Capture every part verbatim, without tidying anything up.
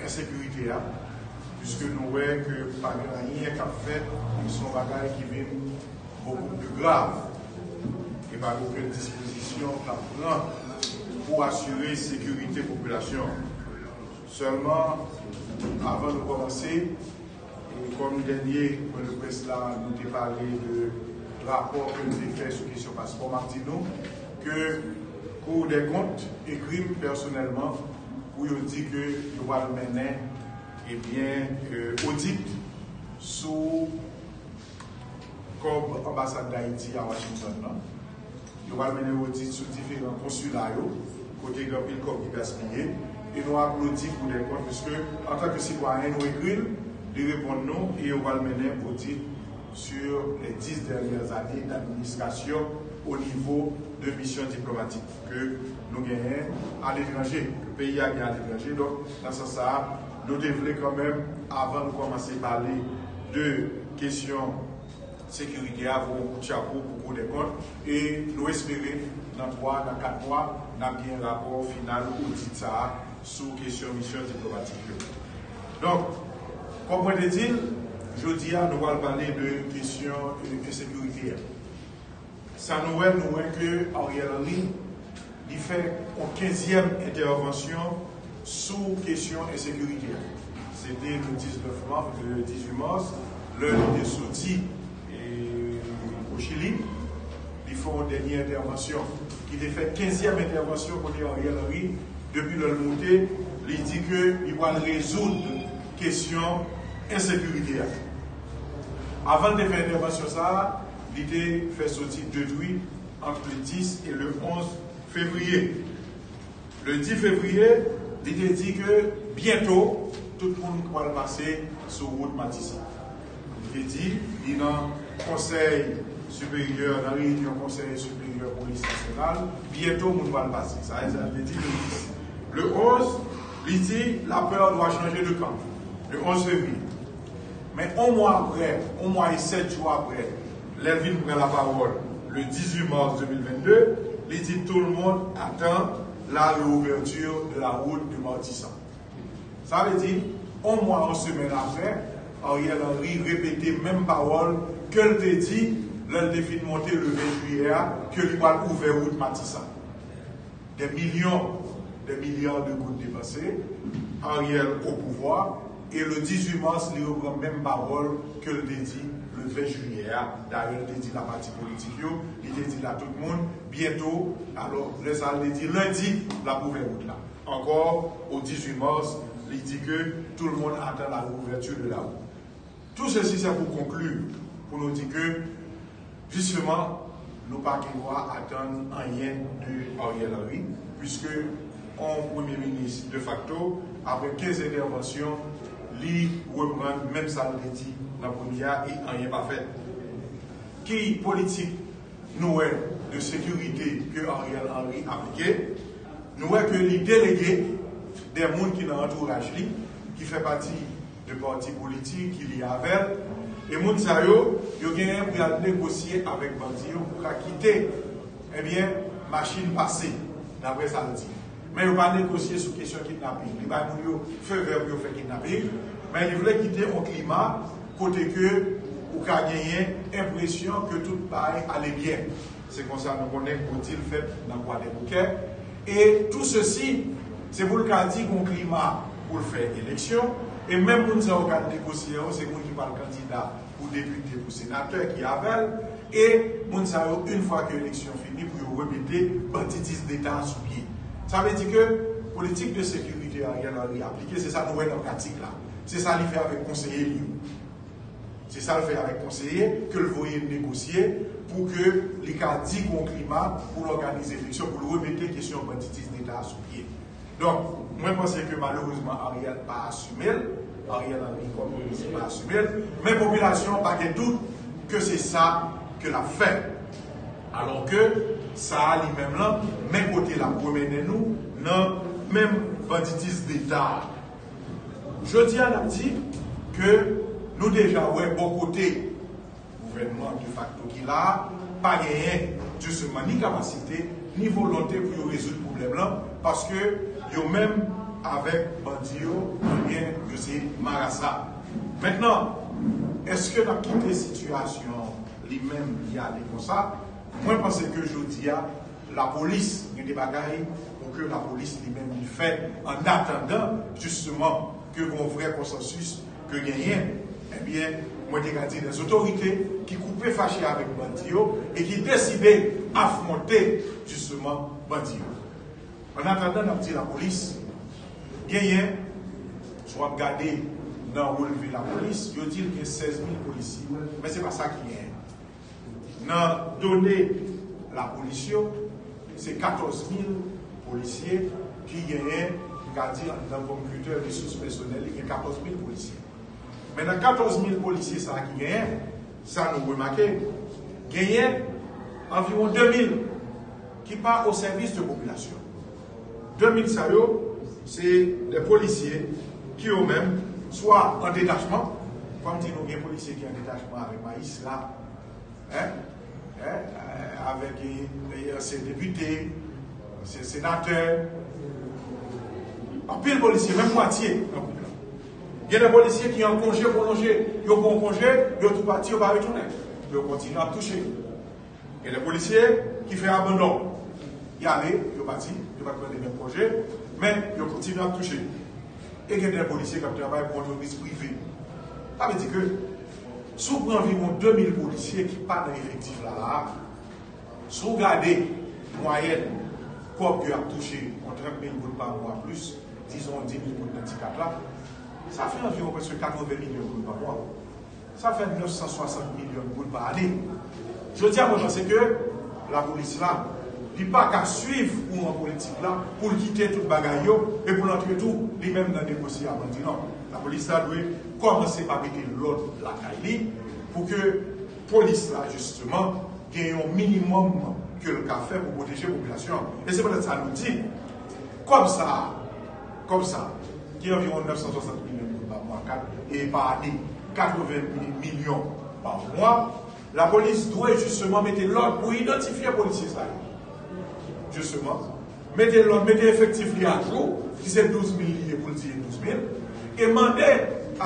ensekirite a, piske nou wè ke pa gen anyen k ap fèt, e se yon bagay ki vin bokou pli grav, e pa gen okenn dispozisyon k ap pran pou asire sekirite popilasyon an. Sèlman, avan nou kòmanse, e kòm dènye pwen de près la, nou te pale de rapò ke nou te fè sou kesyon paspò, m ap di nou ke Cour des comptes ekri m pèsonèlman pou yo di ke yo pral mennen, ebyen, e, odit sou kòb anbasad Dayiti a Washington nan. Yo pral mennen odit sou diferan konsila yo, kote gen anpil kòb ki gaspiye, e nou aplodi Cour des comptes, piske antanke sitwayen, nou ekri l, li reponn nou, e yo pral mennen odit sur les dix dernières années d'administration au niveau de missions diplomatiques ke nou genyen aletranje, ke peyi a gen aletranje. Donk, nan sans sa a, nou te vle kanmenm, avan nou kòmanse pale de kesyon sekirite a, voye yon kout chapo pou Cour des comptes, e nou espere nan twa, nan kat mwa, n ap gen rapò final odit sa a sou kesyon misyon diplomatik yo. Donk, kòm mwen te di l, jodi a, nou pral pale de kesyon, e, ensekirite a. Sa nou wè, nou wè ke Ariel Henry, li fè yon kenzyèm entèvansyon sou kesyon ensekirite a. Se te le diznèf mas, le dizuit mas, lè li te soti, e, o Chili, li fè yon dènye entèvansyon, ki te fè kenzyèm entèvansyon kote Ariel Henry, depi lè l moute, li di ke li pral rezoud kesyon ensekirite a. Avan l te fè entèvansyon sa a, li te fè soti de tweet ant le dis e le onz fevriye. Le dis fevriye, li te di ke byento, tout moun pral pase sou wout Matisan. Li te di, li nan Konsèy Siperyè, nan reyinyon Konsèy Siperyè Polis Nasyonal, byento moun pral pase. Sa, sa li te di le dis. Le onz, li di, la peur doit changer de camp. Le onz fevriye. Men yon mwa apre, yon mwa e sèt jou apre, lè l vin pran lapawòl, le dizuit mas de mil vennde, li di tout le monde attend la réouverture de la route de Martissant. Sa vle di, yon mwa, yon semèn apre, Ariel Henry repete menm pawòl ke l te di lè l te fin monte le ven jiyè a, ke li pral ouvè wout Matisan. Des millions, des milliards de goud depanse, Ariel au pouvoir, e le dizuit mas, li repran menm pawòl ke l te di le ven jiyè a. Dayè, l te di l a pati politik yo, li te di l a tout moun, byento, alò, lè sa a, l te di lendi, l ap ouvè wout la. Encore, au dizuit mas, li di ke tout le monde attend la réouverture de la route. Tout ceci, c'est pour conclure, pou nou di ke, jisteman, nou pa gen dwa atann anyen de Ariel Henry, piske yon premye minis de facto, apre kenz entèvansyon, li reprann menm sa l te di nan premye a e anyen pa fèt. Ki politik nou wè de sekirite ke Ariel Henry aplike? Nou wè ke li delege de moun ki nan antouraj li, ki fè pati de pati politik, ki lye avè l. E moun sa yo, yo genyen pou y al negosye avèk bandi yo pou ka kite, ebyen, machin pase, daprè sa l di. Men yo pa negosye sou kesyon kidnaping. Li bay moun yo feu vert pou yo fè kidnaping, men li vle kite yon klima kote ke ou ka genyen enpresyon ke tout bagay ale byen. Se konsa nou konnen gwo dil fèt nan Kwadèboukè. E tou sesi, se pou l ka di gon klima pou l fè eleksyon. E menm moun sa yo k al negosye yo, se moun ki pral kandida pou depite, pou senatè ki avè l. E moun sa yo, yon fwa ke eleksyon fini, pou yo remete banditis deta a sou pye. Sa vle di ke politik de sekirite Ariel Henry aplike, se sa nou wè nan pratik la. Se sa li fè avèk konseye li yo. Se sa l fè avèk konseye ke l voye negosye pou ke li ka di gon klima pou l òganize eleksyon, pou l remete kesyon banditis deta a sou pye. Donk, mwen panse ke malerezman Ariel pa asime l, Ariel Henry kòm minis pa asime l, men popilasyon an pa gen dout ke se sa ke l ap fè. Alò ke sa a li menm lan, men kote l ap remennen nou nan menm banditis deta a. Jodi a, n ap di ke nou deja wè bò kote gouvènman de facto ki la a pa genyen, jisteman, ni kapasite, ni volonte pou yo rezoud pwoblèm lan, paske yo menm, avèk bandi yo, ebyen, yo se marasa. Mentnan, èske n ap kite sitiyasyon li menm li ale konsa? Mwen panse ke jodi a, lapolis, gen de bagay pou ke lapolis li menm li fè, an atandan, jisteman, ke gen yon vrè konsansis ke genyen, ebyen, mwen te ka di lèzotorite ki koupe fache avèk bandi yo e ki deside afwonte, jisteman, bandi yo. An atandan, n ap di lapolis, genyen, si w ap gade nan relve lapolis, yo di l gen sèz mil polisye. Men se pa sa ki genyen. Nan done lapolis yo, se katòz mil polisye ki genyen, m ka di, anndan kòm kritè resous pèsonèl, li gen katòz mil polisye. Men nan katòz mil polisye sa a ki genyen, sa nou remake, genyen anviwon de mil ki pa o sèvis de popilasyon. De mil sa yo, se de polisye ki yo menm, swa an detachman, kòm di nou gen polisye ki an detachman avèk majistra, hein, hein, avèk ansyen depite, ansyen senatè, anpil polisye, menm mwatye nan gwoup la. Gen de polisye ki an konje pwolonje, yo pran konje, yo tou pati, yo pa retounen. Yo kontinye ap touche. Gen de polisye ki fè abandon. Y ale, yo pati, yo pa t mande menm konje, men yo kontinye ap touche. E gen de polisye k ap travay pou antrepriz prive. Sa vle di ke si w pran anviwon de mil polisye ki pa nan efektif la la a, si w gade mwayèn kòb ke y ap touche, yon trant mil goud pa mwa plis, dizon yon dis mil goud nan ti kat la, sa fè anviwon prèske katreven milyon goud pa mwa. Sa fè nèf san swasant milyon goud pa ane. Jodi a, mwen panse ke lapolis la, li pa ka swiv kouran politik la pou l kite tout bagay yo e pou l antre tou li menm nan negosye a bandi, non. Lapolis la dwe kòmanse pa mete lòd lakay li pou ke polis la, jisteman, gen yon minimòm ke l ka fè pou pwoteje popilasyon an. E se poutèt sa nou di, kòb sa a, kòb sa a, ki anviwon nèf san swasant milyon goud pa mwa, kat, e pa ane, katreven milyon pa mwa, lapolis dwe jisteman mete lòd pou idantifye polisye sa yo. Jisteman, mete lòd, mete efektif li ajou, ki se douz mil li ye pou l di douz mil, e mande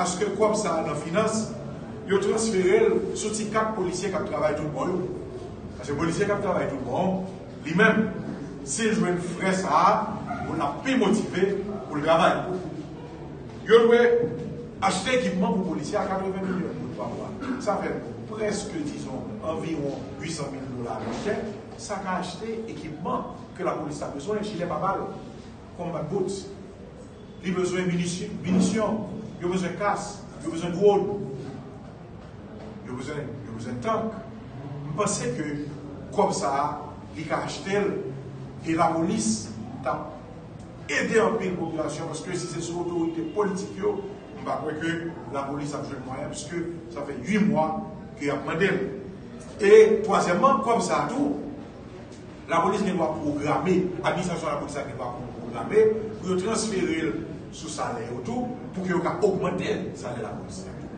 aske kòb sa a nan finans, yo transfere l sou ti kat polisye k ap travay tout bon yo. Paske polisye k ap travay tout bon, li menm, si l jwenn frè sa a, l ap pi motive pou l travay. Yo dwe achte ekipman pou polisye a katreven milyon goud pa mwa. Sa fè prèske, dizon, anviwon uit san mil dola ameriken. Sa ka achte ekipman ke lapolis la bezwen, jilè pa bal, combat boots. Li bezwen minisyon, minisyon, yo bezwen kas, yo bezwen dwòn, yo bezwen, yo bezwen tank. M panse ke kòb sa a, li ka achte l, e lapolis t ap ede anpil popilasyon, paske si se sou otorite politik yo, m pa kwè ke lapolis ap jwenn mwayen, piske sa fè uit mwa ke y ap mande l. E twazyèmman, kòb sa a tou, lapolis gen dwa pwograme, administrasyon lapolis la gen dwa pwograme pou yo transfere l sou salè yo tou, pou ke yo ka ogmante salè lapolis la tou.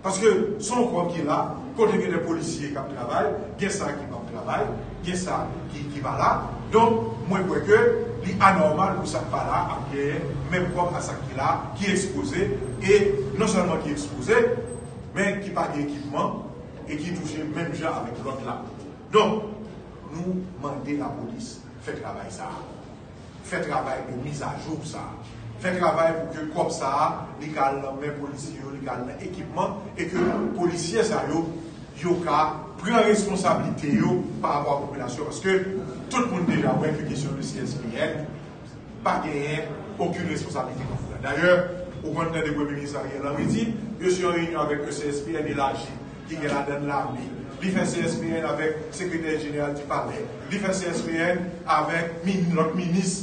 Paske se yon kòb ki la, kote gen de polisye k ap travay, gen sa ki p ap travay, gen sa ki, ki pa la. Donk, mwen kwè ke li anòmal pou sa k pa la ap genyen menm kòb a sa ki la, ki ekspoze, e non sèlman ki ekspoze, men ki pa gen ekipman, e ki touche menm jan avèk lòt la. Donk, nou mande lapolis fè travay sa a. Fè travay de mizajou sa a. Fè travay pou ke kòb sa a, li ka al nan men polisye yo, li ka al nan ekipman, e ke polisye sa yo, yo ka pran responsablite yo pa rapò a popilasyon, paske tout moun deja wè ke kesyon de C S P N pa genyen okenn responsablite nan fè. Dayè, ou konn tande Premye Minis Ariel Henry di, yo se yon reyinyon avèk E C S P N elaji, ki gen ladann lame. Li fè C S P N avèk sekretè jeneral di palè. Li fè C S P N avèk min-, lòt minis.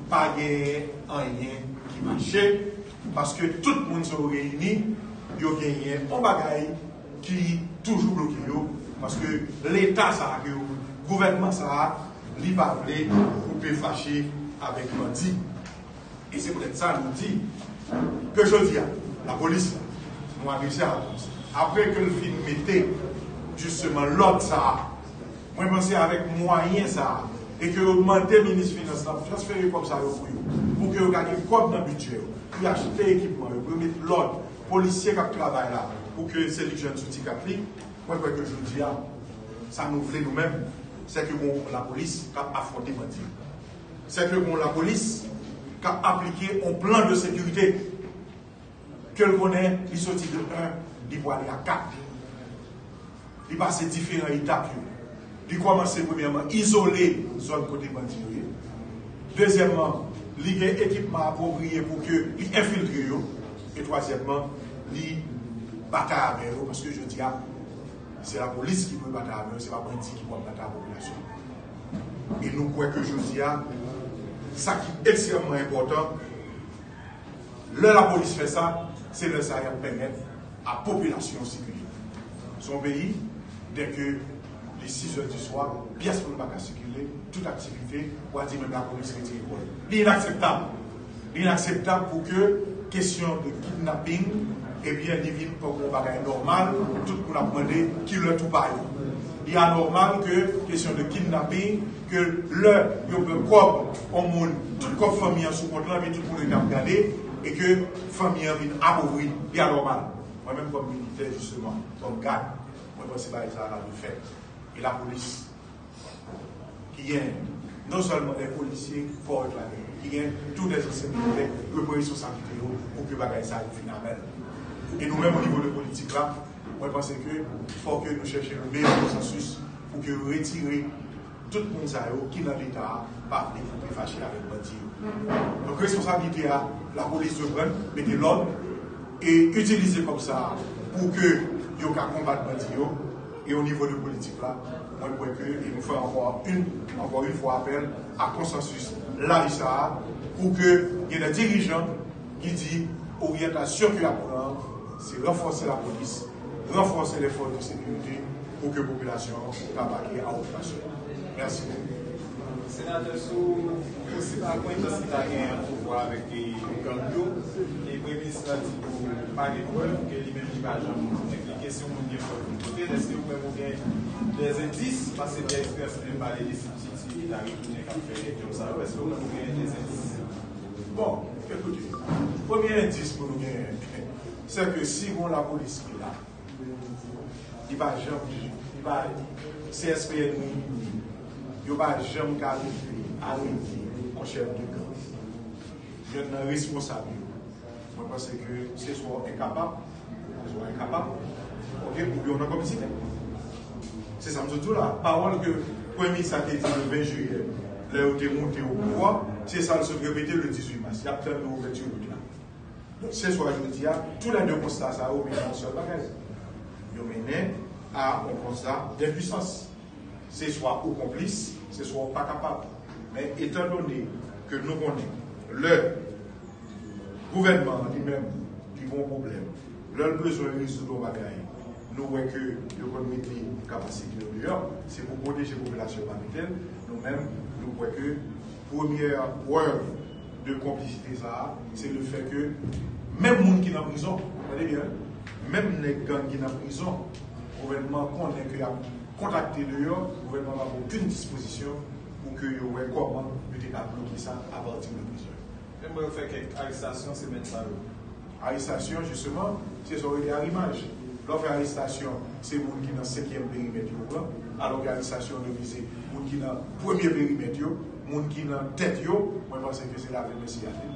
Pa genyen anyen ki mache, paske tout moun sa yo reyini, yo genyen yon bagay ki toujou bloke yo, paske Leta sa a ke yo, gouvènman sa a, li pa vle koupe fache avèk bandi. E se poutèt sa nou di ke jodi a, lapolis la, nou adrese a lapolis la. Apre ke l fin mete, jisteman, lòd sa a, mwen panse avèk mwayen sa a, e ke yo mande minis finans la transfere kòb sa yo pou yo, Pou ke yo ka gen kòb nan bidjè yo, pou yo achte ekipman yo, pou yo met lòd, polisye k ap travay la, pou ke se li k jwenn sou ti kat li, mwen kwè ke jodi a, sa nou vle nou menm, se ke gon lapolis k ap afwonte bandi. Se ke gon lapolis k ap aplike yon plan de sekirite. Ke l konnen li soti de en, li pwale a kat. Li pase diferan etap yo. Li kòmanse premyèman izole zòn kote bandi yo ye. Dezyèmman, li gen ekipman apwopriye pou ke li enfiltre yo. E twazyèmman, li batay avè yo, paske jodi a, se lapolis ki dwe batay avè yo, se pa bandi ki pou ap batay ak popilasyon. E nou kwè ke jodi a, sa ki ekstrèmman enpòtan, lè lapolis fè sa, se lè sa y ap pèmèt a popilasyon sikile. Se yon peyi, dèke li sis è di swa, pyès moun pa ka sikile, tout aktivite, w a di menm lapolis retire kò l. Li inakseptab. Li inakseptab pou ke kesyon de kidnaping, ebyen, li vin tankou yon bagay nòmal, tout moun ap mande ki lè tou pa yo. Li anòmal ke kesyon de kidnaping, ke lè yo pran kòb yon moun, tout kòb fanmi an sou kont lan, epi tout moun rete ap gade, e ke fanmi an vin apovri, li anòmal. Mwen menm kòm militè, jisteman, kòm gad, mwen panse bagay sa a dwe fèt. E lapolis, ki gen non sèlman de polisye kòrèk ladan yo, ki gen tou de zansyen militè, yo pran responsablite yo pou ke bagay sa yo fin amèl. E nou menm, o nivo de politik la, mwen panse ke fò ke nou chèche le meyè konsansis pou ke yo retire tout moun sa yo ki nan Leta a pa vle pou te fache avèk bandi yo. Donk, responsablite a, lapolis dwe pran, mete lòd e itilize kòb sa a pou ke yo ka konbat bandi yo. E o nivo de politik la, mwen kwè ke, e nou fè ankò yon, ankò yon fwa apèl a konsansis laj sa a, pou ke gen de dirijan ki di oryantasyon ke y ap pran an, se ranfòse lapolis, ranfòse lè fòs de sekirite pou ke popilasyon an ka vake a okipasyon. Mèsi bokou. Senatè, sou posib akwentans ki ta genyen ant pouvwa avèk, e, gang yo, e premye minis la di nou pa gen prèv, ke li menm li pa janm enplike. Si yon moun gen prèv pou l pote l, èske ou menm ou gen dèzendis, paske Pierre Esperance menm pale de sibtiti ki ta retounen k ap fè djòb sa yo, èske ou menm ou gen dèzendis? Bon, ekoute, premye endis pou nou genyen, se ke si gon lapolis ki la, li pa janm, li pa, C S P N ni, yo pa janm ka rive arete yon chèf de gang. Yonn nan responsab yo. Mwen panse ke se swa w enkapab, se swa w enkapab, oke, oubyen w nan konplisite. Se sa m sot di w la. Pawòl ke premye minis la te di le ven jiyè, lè yo te monte o pouvwa, se sa l sot repete le dizuit mas. Y ap tann nou ouvèti wout la. Donk, se swa jodi a, tou lè de konsta sa yo mennen a yon sèl bagay. Yo mennen a yon konsta denpwisans. Se swa ou konplis, se swa ou pa kapab. Men etandone ke nou konnen lè gouvènman an li menm, li gen yon pwoblèm, lè l bezwen rezoud yon bagay, nou wè ke yo konn mete kapasite yo deyò, se pou pwoteje popilasyon yo pa mete l. Nou menm, nou kwè ke premyè prèv de konplisite sa a, se le fè ke menm moun ki nan prizon, tande byen, menm nèg gang ki nan prizon, gouvènman konnen ke y ap kontakte deyò, gouvènman pa pran okenn dispozisyon pou ke yo wè kòman yo te ka bloke sa apati de prizon. Menm lè yo fè kèk arestasyon semèn sa yo. Arestasyon, jisteman, se sa w rele arimaj. Lè w fè arestasyon, se moun ki nan senkyèm perimèt yo w pran, alò ke arestasyon yo vize moun ki nan premye perimèt yo, moun ki nan tèt yo, mwen panse ke se lave men siyati.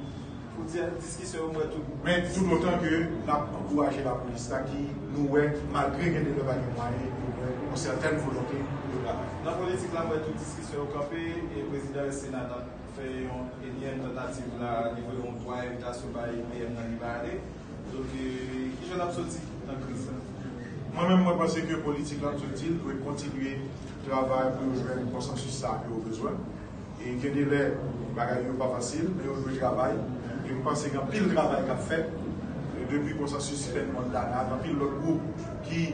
Pou di, diskisyon yo, mwen tou. Men toutotan ke n ap ankouraje lapolis la ki nou wè, malgre gen de lè pa gen mwayen, yo gen yon sètèn volonte pou yo travay. Nan politik la, mwen tou diskisyon yo kanpe, e prezidan e sena t ap fè yon enyèm tantativ la, li voye yon twa envitasyon bay P M nan, li pa ale. Donk, e, kijan n ap soti nan kriz la? Mwen menm, mwen panse ke politik la, m sot di l, dwe kontinye travay pou yo jwenn konsansis sa ke yo bezwen. E gen de lè, bagay yo pa fasil, men yo dwe travay. E m panse gen anpil travay k ap fèt. E depi konsansis P N Montana, gen anpil lòt gwoup ki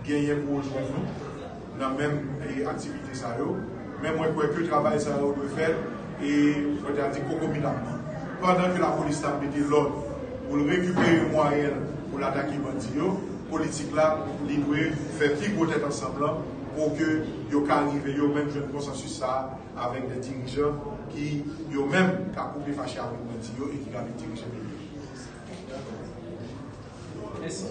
genyen pou yo jwenn nou nan menm, e, aktivite sa yo. Men mwen kwè ke travay sa yo dwe fèt, e mwen ta di konkomitanman. Pandan ke lapolis la ap mete lòd pou l rekipere mwayen l pou l atake bandi yo, politik la, li dwe fè pi gwo tèt ansanm lan Pou ke yo ka rive yo menm jwenn konsansis sa a avèk de dirijan ki yo menm ka koupe fache avèk bandi yo e ki ka vin dirije peyi a. Mèsi.